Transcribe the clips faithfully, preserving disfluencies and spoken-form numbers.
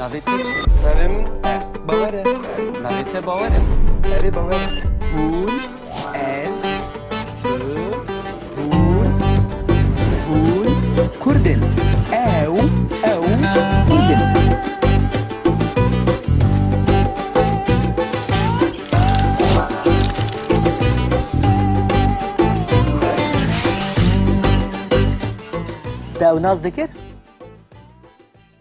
Navê te çi? Navê min Bawer e. Navê te Bawer e? Erê, Bawer e. Hûn, ez, tu, hûn, hûn Kurd in. Ew, ew Kurd in. Te ew nas dikir?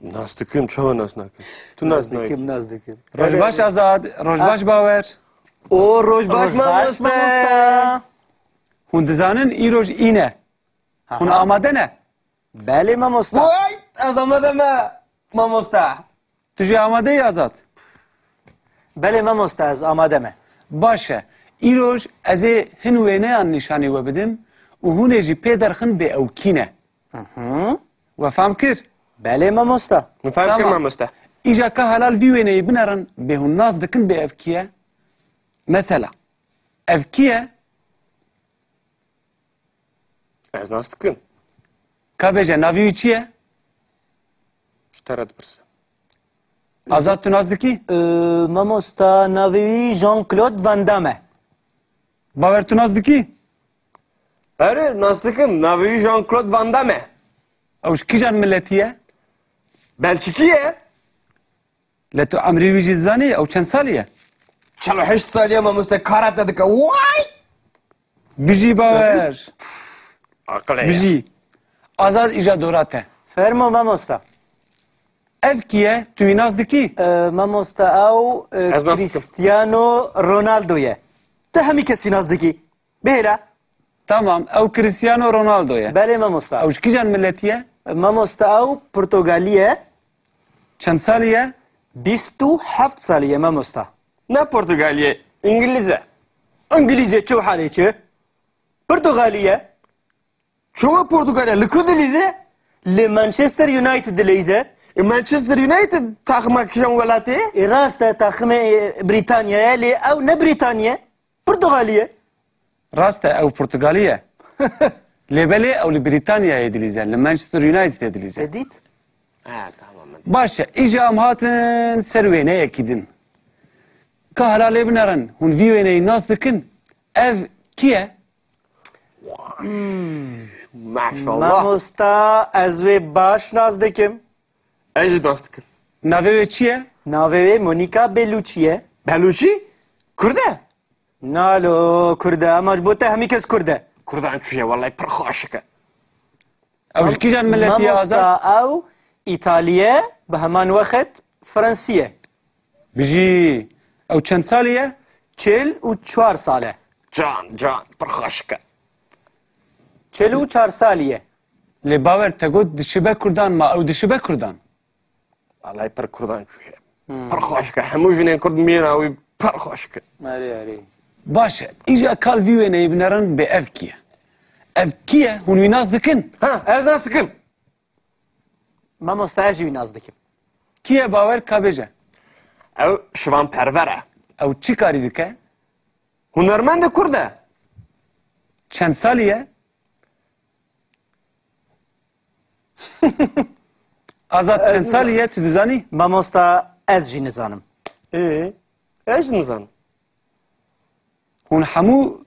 Nas dikim, çawa nas nakim? Tu nas nakî. Nas dikim, nas dikim. Roj baş Azad, roj baş Bawer. O, roj baş mamoste. Hûn dizanin îroj îne. Hûn amade ne? Belê mamosta. Way, ez amade me, mamosta. Tu jî amade yî Azad? Belê mamosta, ez amade me. Baş e. Îroj ez ê hin wêneyan nîşanî we bidim û hûn ê jî pê derxin bê ew kî ne. Hı hı. We fam kir? Belê mamosta. Min fam kir mamosta. Îja ka helal vî wêneyî binerin bê hûn nas dikin bê ev kî ye? Mesela, ev kî ye? Ez nas dikim. Ka bêje, navê wî çi ye? Ji te re dipirsim. Azad, tu nas dikî? Ee, mamosta, navê wî Jean-Claude Van Damme e. Bawer, tu nas dikî? Erê, nas dikim. Navê wî Jean-Claude Van Damme e. Ew ji kîjan miletî ye? Belçîkî ye. Lê tu emrê wî jî dizanî? Ew çend salî ye? Çel û heşt salî ye mamoste, karate dike. Way! Bijî Bawer. Aqil e ya. Bijî. Azad, îja dora te. Fermo mamosta. Ev kî ye? Tu wî nas dikî? Ee, mamosta, ew, e, Ez nas dikim. Cristiano Ronaldo ye. Tu hemî kesî nas dikî. Bihêle. Tamam, ew Cristiano Ronaldo ye. Belê mamosta. Ew ji kîjan miletî ye? Mamosta, ew Portugalî ye. Çend salî ye? Bîst û heft salî ye mamosta. Ne Portugalî ye, Îngilîz e. Îngilîz e, çi û halê çi? Portugalî ye. Çawa Portugalî ye? Li ku dilîze? Li Manchester United dilîze. E, Manchester United taxima kîjan welatê ye? E, rast e, taximê, e, Brîtanya ye, lê ew ne Brîtanya ye. Portugalî ye. Rast e, ew Portugalî ye. Lê belê ew li Brîtanyayê dilîze, li Manchester Unitedê dilîze. Te dît? Ha, tamam, min dît. Baş e, îja em hatin ser wêneyekî din. Ka hela lê binerin, hûn vî wêneyî nas dikin? Ev kî ye? Maşallah. Mamosta, ez wê baş nas dikim. Ez jî nas dikim. Navê wê çi ye? Navê wê Monica Bellucci ye. Bellucci? Kurd e? Nalo, Kurd e, ama ji bo te hemî kes Kurd e. Kurdan çûye, wellahî pir xweşik e. Ew ji kîjan miletî ye, Azad? Mamosta, ew Îtalî ye, bi heman wext Fransî ye. Bijî. Ew çend salî ye? Çil û çar sal e. Can, can, pir xweşik e. Çil û çar salî ye. Lê Bawer, te got dişibe Kurdan, ma ew dişibe Kurdan? Wellahî pir Kurdan çûye. Hmm. Pir xweşik e. Hemû jinên Kurd mîna wî pir xweşik e. Erê, erê. Baş e. Îja kal vî wêneyê binerin bê ev kî ye? Ev kî ye? Hûn wî nas dikin? Ha, ez nas dikim. Mamosta, ez jî wî nas dikim. Kî ye Bawer, ka bêje? Ew Şivan Perwer e. Ew çi karî dike? Hunermendê Kurd e. Çend salî ye? Azad, çend salî ye, tu dizanî? Mamosta, ez jî nizanim. Ê, ez jî nizanim. Hûn hemû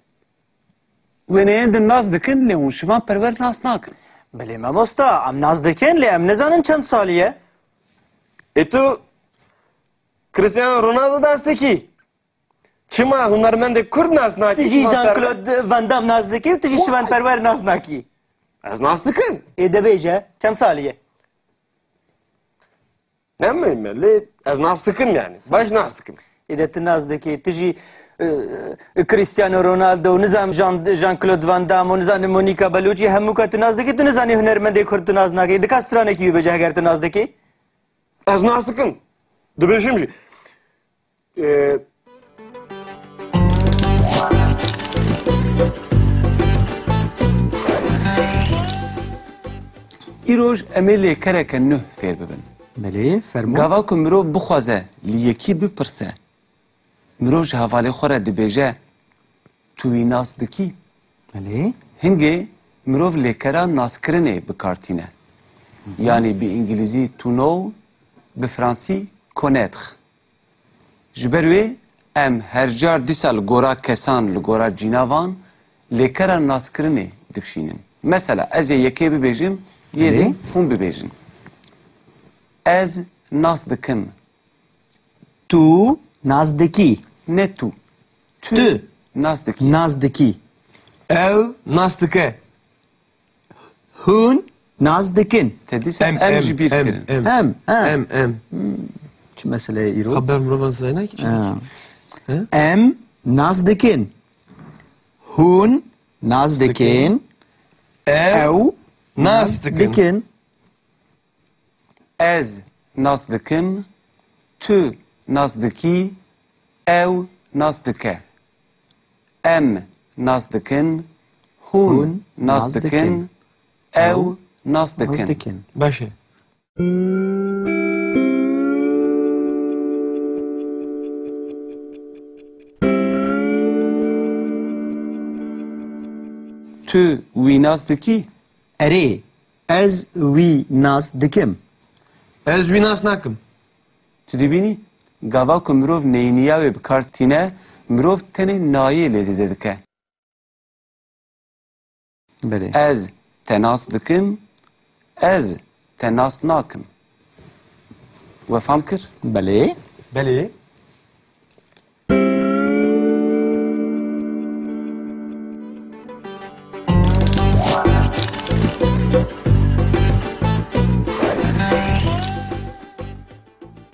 wêneyên din nas dikin, lê hûn Şivan Perwer nas nakin. Belê mamosta, em nas dikin, lê em nizanin çend salî ye. Ê tu Cristiano Ronaldo nas dikî? Çima hunermendê Kurd nas nakî? Tu jî Jean-Claude Van Damme nas dikî û tu jî Şivan Perwer nas nakî. Ez nas dikim. Ê de bêje, çend salî ye? Ne muhîm e, lê ez nas dikim yani. Baş nas dikim. Ê de tu nas dikî, tu jî, e, e, Cristiano Ronaldo, nizam Jean, Jean-Claude Van Damme û nizam Monica Bellucci, hemûka tu nas dikî, tu nizanî hunermendê Kurd tu nas nakî. Dika stranekî wî bêje heger tu nas dikî. Ez nas dikim. Dibêjim jî. Ee, Îroj em ê lêkereke nuh fêr bibin. Belê, fermo. Gava ku mirov bixwaze li yekî bipirse, mirov ji hevalê xwe re dibêje, tu wî nas dikî? Belê. Hingê mirov lêkera naskirinê bi kar tîne. Hı hı. Yanî bi îngilîzî to know Bi fransî connaître. Ji ber wê em her car dîsa li gora kesan, li gora cînavan lêkera naskirinê dikişînin. Mesela, ez ê yekê bibêjim, yê Belê. din hûn bibêjin. Ez nas dikim. Tu nas dikî. Ne tu. Tu Tu. nas dikî. Nas dikî. Ew nas dike. Hûn nas dikin. Te dîsa Em, em em, ji bîr em, kirin. em. Em, em. Em, em. Çi mesele ye îro? Xeber mirovan zayna ki çi Ha. dikî? He? Em nas dikin. Hûn nas dikin. Ew Ew nas dikin. dikin. Ez nas dikim, tu nas dikî, ew nas dike. Em nas dikin, hûn Hûn nas nas dikin, dikin. ew nas Nas dikin. dikin. Baş e. Tu wî nas dikî? Erê, ez wî nas dikim. Ez wî nas nakim. Tu dibînî, gava ku mirov neyniya wê bi kar tîne, mirov tenê nayê lê zêde dike. Belê. Ez te nas dikim, ez te nas nakim. We fam kir? Belê. Belê.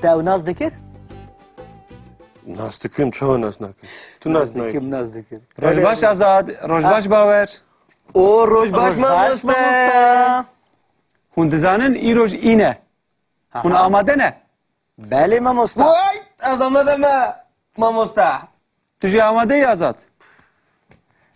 Te ew nas dikir? Nas dikim, çawa nas nakim? Tu nas Nas dikim, nakî. nas dikim. Roj baş Azad, roj baş Bawer. O roj baş Roj baş mamoste. mamoste. Hûn dizanin îroj îne. Hûn Aha. amade ne? Belê mamosta. Way, ez amade me mamosta. Tu jî amade yî Azad?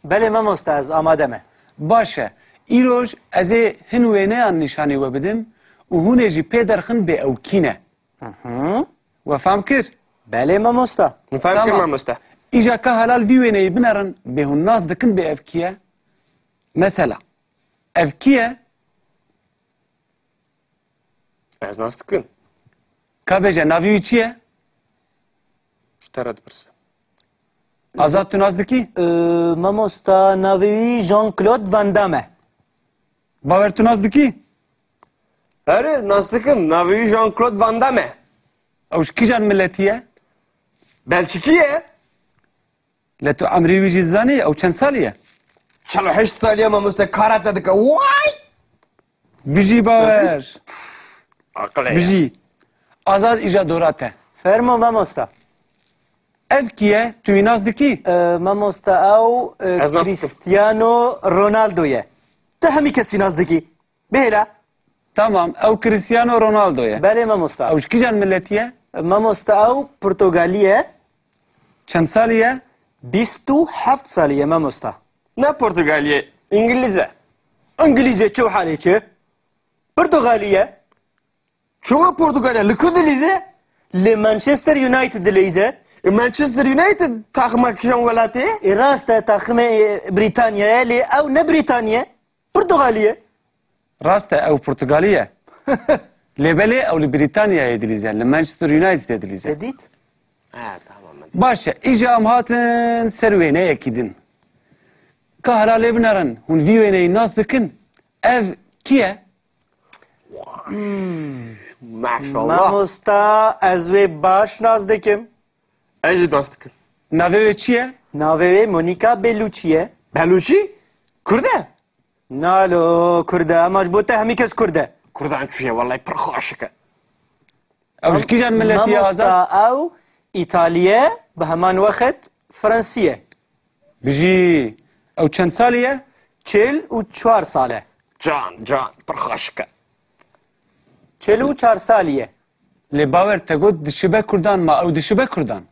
Belê mamosta, ez amade me. Baş e. Îroj ez ê hin wêneyan nîşanî we bidim û hûn ê jî pê derxin bê ew kî ne. Hı hı. We fam kir? Belê mamosta. Min fam kir Tamam. mamosta. Îja ka helal vî wêneyî binerin bê hûn nas dikin bê ev kî ye? Mesela, ev kî ye? Ez nas dikim. Ka bêje, navê wî çi ye? Ji te re dipirsim. Azad, tu nas dikî? Ee, mamosta, navê wî Jean-Claude Van Damme e. Bawer, tu nas dikî? Erê, nas dikim. Navê wî Jean-Claude Van Damme e. Ew ji kîjan miletî ye? Belçikî ye. Lê tu emrê wî jî dizanî? Ew çend salî ye? Çel û heşt salî ye mamoste, karate dike. Way! Bijî Bawer. Aqil e ya. Bijî. Azad, îja dora te. Fermo mamosta. Ev kî ye? Tu wî nas dikî? Ee, mamosta, ew, e, Ez nas dikim. Cristiano Ronaldo ye. Tu hemî kesî nas dikî. Bihêle. Tamam, ew Cristiano Ronaldo ye. Belê mamosta. Ew ji kîjan miletî ye? Mamosta, ew Portugalî ye. Çend salî ye? Bîst û heft salî ye mamosta. Ne Portugalî ye, Îngilîz e. Îngilîz e, çi halê çi? Portugalî ye. Çawa Portugalî ye? Li ku dilîze? Li Manchester United dilîze. E, Manchester United taxima kîjan welatê ye? E, rast e, taximê, e, Brîtanya ye, lê ew ne Brîtanya ye. Portugalî ye. Rast e, ew Portugalî ye. Lê belê ew li Brîtanyayê dilîze, li Manchester Unitedê dilîze. Te dît? Ha, tamam, ben Baş e, îja em hatin ser wêneyekî din. Ka hela lê binerin, hûn vî wêneyî nas dikin? Ev kî ye? Maşallah. Mamosta, ez wê baş nas dikim. Ez jî nas dikim. Navê wê çi ye? Navê wê Monica Bellucci ye. Bellucci? Kurd e? Na lo, Kurd e, ema ji bo te hemî kes Kurd e. Kurdan çûye, wellahî pir xweşik e. Ew ji kîjan miletî ye, Azad? Mamosta, ew Îtalî ye, bi heman wext Fransî ye. Bijî. Ew çend salî ye? Çil û çar sal e. Can, can, pir xweşik e. Çil û çar salî ye. Lê Bawer, te got dişibe Kurdan, ma ew dişibe Kurdan?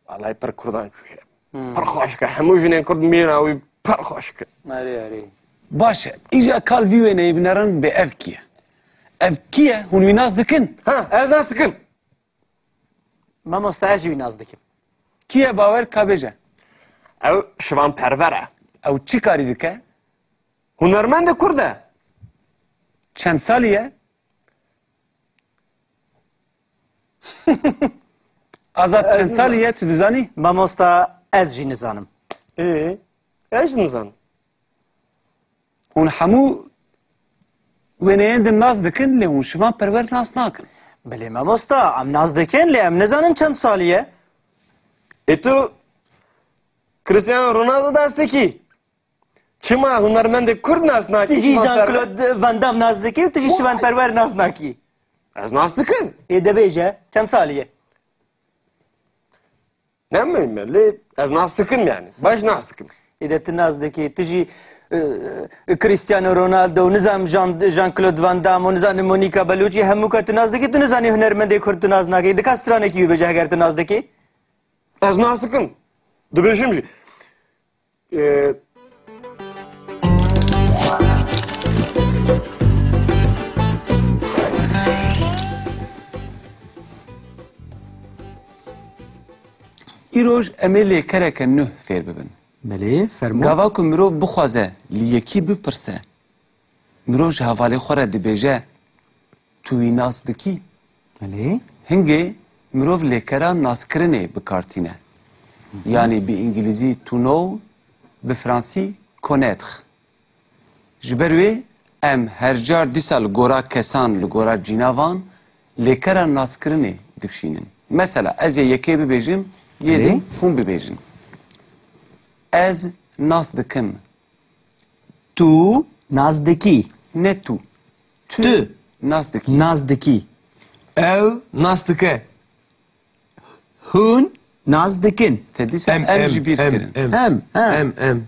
Wellahî pir Kurdan çûye. Hmm. Pir xweşik e. Hemû jinên Kurd mîna wî pir xweşik e. Erê, erê. Baş e. Îja kal vî wêneyê binerin bê ev kî ye? Ev kî ye? Hûn wî nas dikin? Ha, ez nas dikim. Mamosta, ez jî wî nas dikim. Kî ye Bawer, ka bêje? Ew Şivan Perwer e. Ew çi karî dike? Hunermendê Kurd e. Çend salî ye? Azad, çend salî ye, tu dizanî? Mamosta, ez jî nizanim. Ê, ez jî nizanim. Hûn hemû wêneyên din nas dikin, lê hûn şivan perwer nas nakin. Belê mamosta, em nas dikin, lê em nizanin çend salî ye. Ê tu Cristiano Ronaldo nas dikî? Çima hunermendê Kurd nas nakî? Tu jî Jean-Claude Van Damme nas dikî û tu jî şivan perwer nas nakî. Ez nas dikim. Ê de bêje, çend salî ye? Ne muhîm e, lê ez nas dikim yani. Baş nas dikim. Ê de tu nas dikî, tu jî, e, Cristiano Ronaldo, nizam Jean, Jean-Claude Van Damme û nizanim Monica Bellucci, hemûka tu nas dikî, tu nizanî hunermendê Kurd tu nas nakî. Dika stranekî wî bêje heger tu nas dikî. Ez nas dikim. Dibêjim jî. E, Îroj em ê lêkereke nuh fêr bibin. Belê, fermo. Gava ku mirov bixwaze li yekî bipirse, mirov ji hevalê xwe re dibêje, "Tu wî nas dikî?" Belê. Hingê mirov lêkera naskirinê bi kar tîne. Hı hı. Yanî bi îngilîzî "to know", bi fransî "connaître". Ji ber wê em her car dîsa li gora kesan, li gora cînavan lêkera naskirinê dikişînin. Mesela, ez ê yekê bibêjim, yê Belê. din hûn bibêjin. Ez nas dikim. Tu nas dikî. Ne tu. Tu Tu. nas dikî. Nas dikî. Ew nas dike. Hûn nas dikin. Te dîsa Em, em em, ji bîr em, kirin. em. Em, ha. Em, em.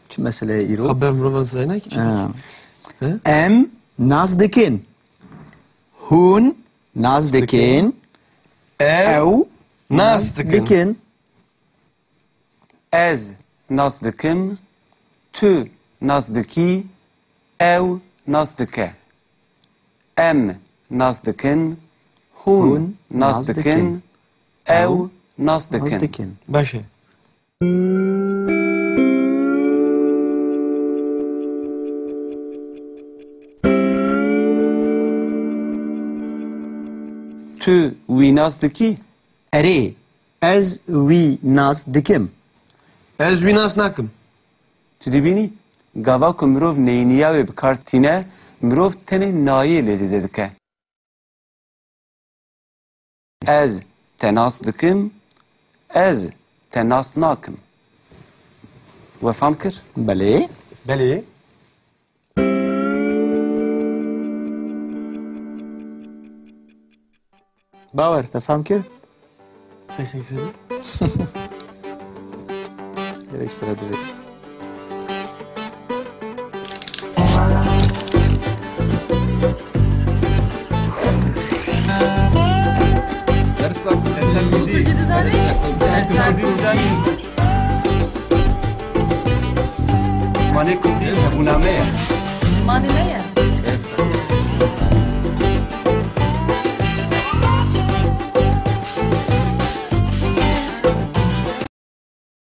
Çi mesele ye îro? Xeber mirovan zayna ki çi Ha. dikî? He? Em nas dikin. Hûn nas dikin. Ew Ew nas dikin. dikin. Ez nas dikim, tu nas dikî, ew nas dike. Em nas dikin, hûn Hûn nas nas dikin, dikin. ew nas Nas dikin. dikin. Baş e. Tu wî nas dikî? Erê, ez wî nas dikim. Ez wî nas nakim. Tu dibînî, gava ku mirov neyniya wê bi kar tîne, mirov tenê nayê lê zêde dike. Ez te nas dikim, ez te nas nakim. We fam kir? Belê. Belê. Bawer, te fam kir? Teşekkür ederim. Gerek işte, hadi. Dersa, dersa Kurdî. Dersa Kurdî. Manê Kurdî hebûna me ye. Manê me ye.